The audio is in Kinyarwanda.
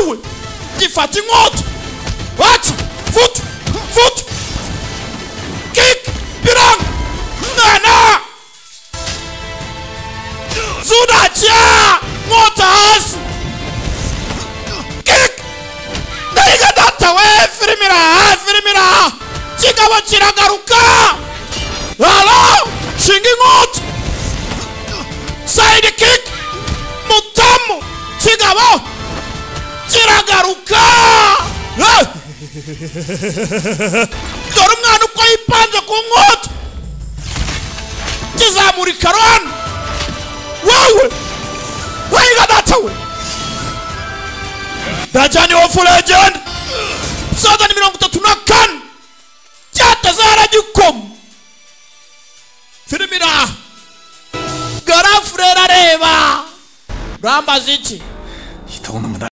Wowe gifata inkota. What? Foot! Foot! Kick! Birang! Nana! Zudacha! Nkota hasi! Kick! Ndaiga data we! Firimira! Firimira! Kigabo kiragaruka! Halo! Shinga inkota! Side kick! Mutamu! Kigabo! Kiragaruka! Dore umwana uko yipanze ku nkota! Kizamura ikaroni! Wowe! Wiga data we! Dajani of Legend! Episode 34! Cyatazara gikoma! Firimira! Garafurera areba! Rambaza iki?